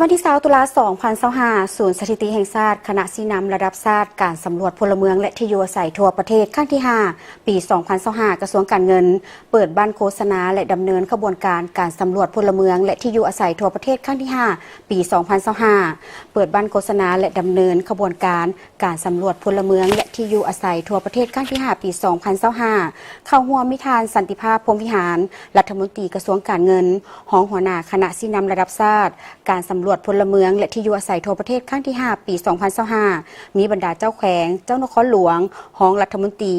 ວັນທີຊາວ ຕຸລາ ສອງພັນຊາວຫ້າ ສູນສະຖິຕິແຫ່ງຊາດ ຄະນະຊີ້ນຳລະດັບຊາດ ການສຳຫຼວດພົນລະເມືອງ ແລະ ທີ່ຢູ່ອາໄສທົ່ວປະເທດ ຄັ້ງທີຫ້າ ປີສອງພັນຊາວຫ້າ ກະຊວງການເງິນ ເປີດບັ້ນໂຄສະນາ ແລະ ດຳເນີນຂະບວນການການສຳຫຼວດພົນລະເມືອງ ແລະ ທີ່ຢູ່ອາໄສທົ່ວປະເທດ ຄັ້ງທີຫ້າ ປີສອງພັນຊາວຫ້າ ເປີດບັ້ນໂຄສະນາ ແລະ ດຳເນີນຂະບວນການການສຳຫຼວດພົນລະເມືອງ ແລະ ທີ່ຢູ່ອາໄສທົ່ວປະເທດ ຄັ້ງທີຫ້າ ປີສອງພັນຊາວຫ້າ ເຂົ້າຮ່ວມມີທ່ານ ສັນຕິພາບ ພົມວິຫານ ລັດຖະມົນຕີກະຊວງການເງິນ, ຮອງຫົວໜ້າຄະນະຊີ້ນຳລະດັບຊາດ ການສຳຫຼວດພົນລະເມືອງ ແລະ ທີ່ຢູ່ອາໄສທົ່ວປະເທດ ຄັ້ງທີຫ້າ ປີສອງພັນຊາວຫ້າ ມີບັນດາເຈົ້າແຂວງ, ເຈົ້ານະຄອນຫຼວງ, ຮອງລັດຖະມົນຕີ,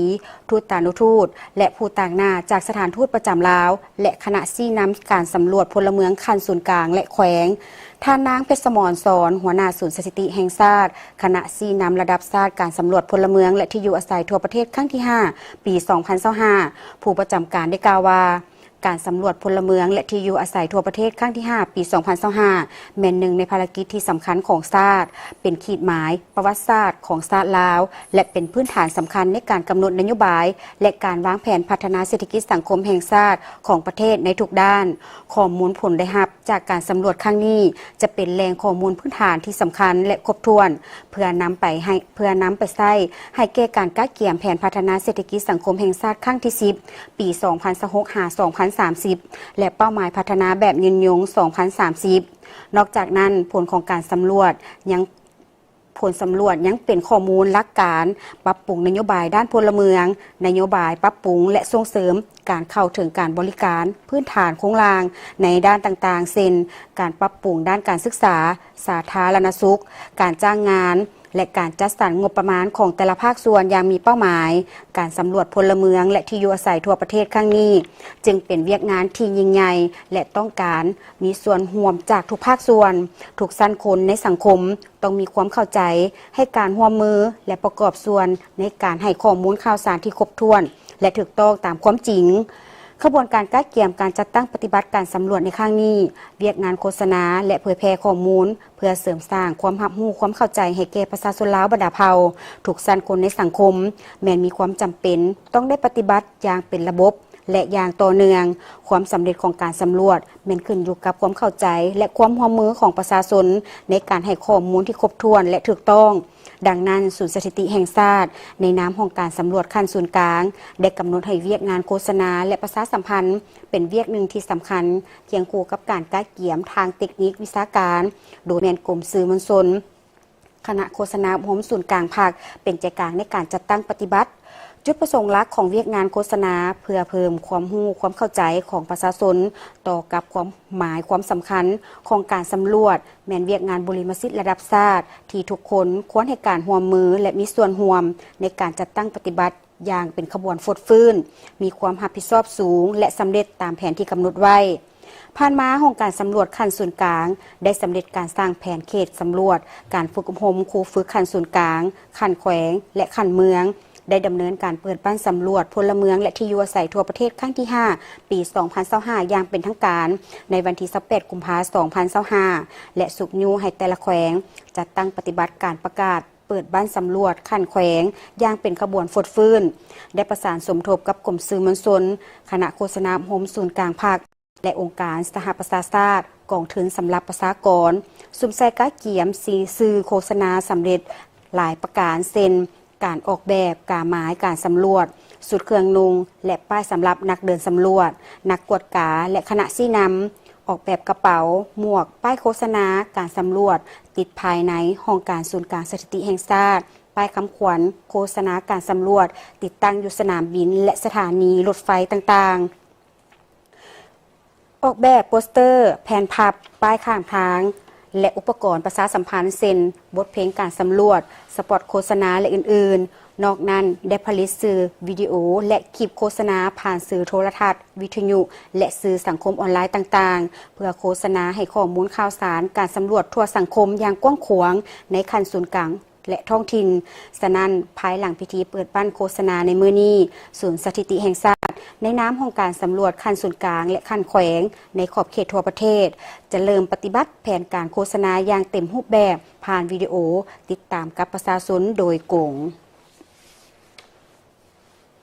ທູຕານຸທູດ ແລະ ຜູ້ຕາງໜ້າຈາກສະຖານທູດປະຈຳລາວ ແລະ ຄະນະຊີ້ນຳການສຳຫຼວດພົນລະເມືອງຂັ້ນສູນກາງ ແລະ ແຂວງ, ທ່ານນາງ ເພັດສະໝອນ ສອນ ຫົວໜ້າສູນສະຖິຕິແຫ່ງຊາດ ຄະນະຊີ້ນຳລະດັບຊາດການສຳຫຼວດພົນລະເມືອງ ແລະ ທີ່ຢູ່ອາໄສທົ່ວປະເທດ ຄັ້ງທີຫ້າ ປີສອງພັນຊາວຫ້າ ຜູ້ປະຈຳການໄດ້ກ່າວວ່າ ການສຳຫຼວດພົນລະເມືອງ ແລະ ທີ່ຢູ່ອາໄສທົ່ວປະເທດ ຄັ້ງທີຫ້າ ປີສອງພັນຊາວຫ້າ ແມ່ນໜຶ່ງໃນພາລະກິດທີ່ສຳຄັນຂອງຊາດ, ເປັນຂີດໝາຍປະຫວັດສາດຂອງຊາດລາວ ແລະ ເປັນພື້ນຖານສຳຄັນໃນການກຳນົດນະໂຍບາຍ ແລະ ການວາງແຜນພັດທະນາເສດຖະກິດສັງຄົມແຫ່ງຊາດຂອງປະເທດໃນທຸກດ້ານ. ຂໍ້ມູນຜົນໄດ້ຮັບຈາກການສຳຫຼວດຄັ້ງນີ້ ຈະເປັນແຫຼ່ງຂໍ້ມູນພື້ນຖານທີ່ສຳຄັນ ແລະ ຄົບຖ້ວນ ເພື່ອນຳໄປໃຫ້ ເພື່ອນຳໄປໃຊ້ໃຫ້ແກ່ການກະກຽມແຜນພັດທະນາເສດຖະກິດສັງຄົມແຫ່ງຊາດຄັ້ງທີສິບ ປີສອງພັນຊາວຫົກ ຫາ ສອງພັນສາມສິບ ແລະ ເປົ້າໝາຍພັດທະນາແບບຍືນຍົງສອງພັນສາມສິບ. ນອກຈາກນັ້ນ, ຜົນຂອງການສຳຫຼວດຍັງ ຜົນສຳຫຼວດຍັງເປັນຂໍ້ມູນຫຼັກການປັບປຸງນະໂຍບາຍດ້ານພົນລະເມືອງ, ນະໂຍບາຍປັບປຸງ ແລະ ສົ່ງເສີມການເຂົ້າເຖິງການບໍລິການພື້ນຖານໂຄງລ່າງໃນດ້ານຕ່າງໆ ເຊັ່ນ ການປັບປຸງດ້ານການສຶກສາ, ສາທາລະນະສຸກ, ການຈ້າງງານ ແລະ ການຈັດສັນງົບປະມານຂອງແຕ່ລະພາກສ່ວນຢ່າງມີເປົ້າໝາຍ. ການສຳຫຼວດພົນລະເມືອງ ແລະ ທີ່ຢູ່ອາໄສທົ່ວປະເທດຄັ້ງນີ້ ຈຶ່ງເປັນວຽກງານທີ່ຍິ່ງໃຫຍ່ ແລະ ຕ້ອງການມີສ່ວນຮ່ວມຈາກທຸກພາກສ່ວນ, ທຸກຊັ້ນຄົນໃນສັງຄົມ ຕ້ອງມີຄວາມເຂົ້າໃຈ, ໃຫ້ການຮ່ວມມື ແລະ ປະກອບສ່ວນໃນການໃຫ້ຂໍ້ມູນຂ່າວສານທີ່ຄົບຖ້ວນ ແລະ ຖືກຕ້ອງຕາມຄວາມຈິງ. ຂະບວນການກະກຽມການຈັດຕັ້ງປະຕິບັດການສຳຫຼວດໃນຄັ້ງນີ້, ວຽກງານໂຄສະນາ ແລະ ເຜີຍແຜ່ຂໍ້ມູນ ເພື່ອເສີມສ້າງຄວາມຮັບຮູ້ຄວາມເຂົ້າໃຈໃຫ້ແກ່ປະຊາຊົນລາວບັນດາເຜົ່າ ທຸກຊັ້ນຄົນໃນສັງຄົມ ແມ່ນມີຄວາມຈຳເປັນຕ້ອງໄດ້ປະຕິບັດຢ່າງເປັນລະບົບ ແລະ ຢ່າງຕໍ່ເນື່ອງ. ຄວາມສຳເລັດຂອງການສຳຫຼວດແມ່ນຂຶ້ນຢູ່ກັບຄວາມເຂົ້າໃຈ ແລະ ຄວາມຮ່ວມມືຂອງປະຊາຊົນໃນການໃຫ້ຂໍ້ມູນທີ່ຄົບຖ້ວນ ແລະ ຖືກຕ້ອງ. ດັ່ງນັ້ນ, ສູນສະຖິຕິແຫ່ງຊາດ ໃນນາມຫ້ອງການສຳຫຼວດຂັ້ນສູນກາງ ໄດ້ກຳນົດໃຫ້ວຽກງານໂຄສະນາ ແລະ ປະຊາສຳພັນ ເປັນວຽກໜຶ່ງທີ່ສຳຄັນ ຄຽງຄູ່ກັບການກະກຽມທາງເຕັກນິກວິຊາການ, ໂດຍແມ່ນກົມສື່ມວນຊົນ, ຄະນະໂຄສະນາອົບຮົມສູນກາງພັກ ເປັນໃຈກາງໃນການຈັດຕັ້ງປະຕິບັດ. ຈຸດປະສົງຫຼັກຂອງວຽກງານໂຄສະນາ ເພື່ອເພີ່ມຄວາມຮູ້ຄວາມເຂົ້າໃຈຂອງປະຊາຊົນຕໍ່ກັບຄວາມໝາຍຄວາມສຳຄັນຂອງການສຳຫຼວດ ແມ່ນວຽກງານບຸລິມະສິດລະດັບຊາດ ທີ່ທຸກຄົນຄວນໃຫ້ການຮ່ວມມື ແລະ ມີສ່ວນຮ່ວມໃນການຈັດຕັ້ງປະຕິບັດ ຢ່າງເປັນຂະບວນຟົດຟື້ນ, ມີຄວາມຮັບຜິດຊອບສູງ ແລະ ສຳເລັດຕາມແຜນທີ່ກຳນົດໄວ້. ຜ່ານມາ, ຫ້ອງການສຳຫຼວດຂັ້ນສູນກາງ ໄດ້ສຳເລັດການສ້າງແຜນເຂດສຳຫຼວດ, ການຝຶກອົບຮົມຄູຝຶກຂັ້ນສູນກາງ, ຂັ້ນແຂວງ ແລະ ຂັ້ນເມືອງ, ໄດ້ດຳເນີນການເປີດບັ້ນສຳຫຼວດພົນລະເມືອງ ແລະ ທີ່ຢູ່ອາໄສທົ່ວປະເທດຄັ້ງທີຫ້າ ປີສອງພັນຊາວຫ້າ ຢ່າງເປັນທາງການ ໃນວັນທີຊາວແປດ ກຸມພາ ສອງພັນຊາວຫ້າ ແລະ ຊຸກຍູ້ໃຫ້ແຕ່ລະແຂວງ ຈັດຕັ້ງປະຕິບັດການປະກາດ ເປີດບັ້ນສຳຫຼວດຂັ້ນແຂວງຢ່າງເປັນຂະບວນຟົດຟື້ນ, ໄດ້ປະສານສົມທົບກັບກົມສື່ມວນຊົນ, ຄະນະໂຄສະນາອົບຮົມສູນກາງພັກ ແລະ ອົງການສະຫະປະຊາຊາດ, ກອງທຶນສຳລັບປະຊາກອນ, ສຸມໃສ່ກະກຽມສື່ ສື່ໂຄສະນາສຳເລັດຫຼາຍປະການ ເຊັ່ນ ການອອກແບບກາໝາຍການສຳຫຼວດ, ຊຸດເຄື່ອງນຸ່ງ ແລະ ປ້າຍສຳລັບນັກເດີນສຳຫຼວດ, ນັກກວດກາ ແລະ ຄະນະຊີ້ນຳ, ອອກແບບກະເປົາ, ໝວກ, ປ້າຍໂຄສະນາການສຳຫຼວດ, ຕິດພາຍໃນຫ້ອງການສູນກາງສະຖິຕິແຫ່ງຊາດ, ປ້າຍຄຳຂວັນໂຄສະນາການສຳຫຼວດ ຕິດຕັ້ງຢູ່ສະໜາມບິນ ແລະ ສະຖານີລົດໄຟຕ່າງໆ. ອອກແບບໂປສເຕີ, ແຜ່ນພັບ, ປ້າຍຂ້າງທາງ ແລະ ອຸປະກອນປະຊາສຳພັນ ເຊັ່ນ ບົດເພງການສຳຫຼວດ, ສະປອດໂຄສະນາ ແລະ ອື່ນໆ. ນອກນັ້ນ, ໄດ້ຜະລິດສື່, ວິດີໂອ ແລະ ຄລິບໂຄສະນາຜ່ານສື່ໂທລະທັດ, ວິທະຍຸ ແລະ ສື່ສັງຄົມອອນລາຍຕ່າງໆ ເພື່ອໂຄສະນາໃຫ້ຂໍ້ມູນຂ່າວສານການສຳຫຼວດທົ່ວສັງຄົມຢ່າງກວ້າງຂວາງໃນຂັ້ນສູນກາງ ແລະ ທ້ອງຖິ່ນ. ສະນັ້ນ, ພາຍຫຼັງພິທີເປີດບັ້ນໂຄສະນາໃນມື້ນີ້, ສູນສະຖິຕິແຫ່ງຊາດ ໃນນາມຫ້ອງການສຳຫຼວດຂັ້ນສູນກາງ ແລະ ຂັ້ນແຂວງ ໃນຂອບເຂດທົ່ວປະເທດ ຈະເລີ່ມປະຕິບັດແຜນການໂຄສະນາຢ່າງເຕັມຮູບແບບ ຜ່ານວິດີໂອ ຕິດຕາມກັບປະຊາຊົນໂດຍກົງ.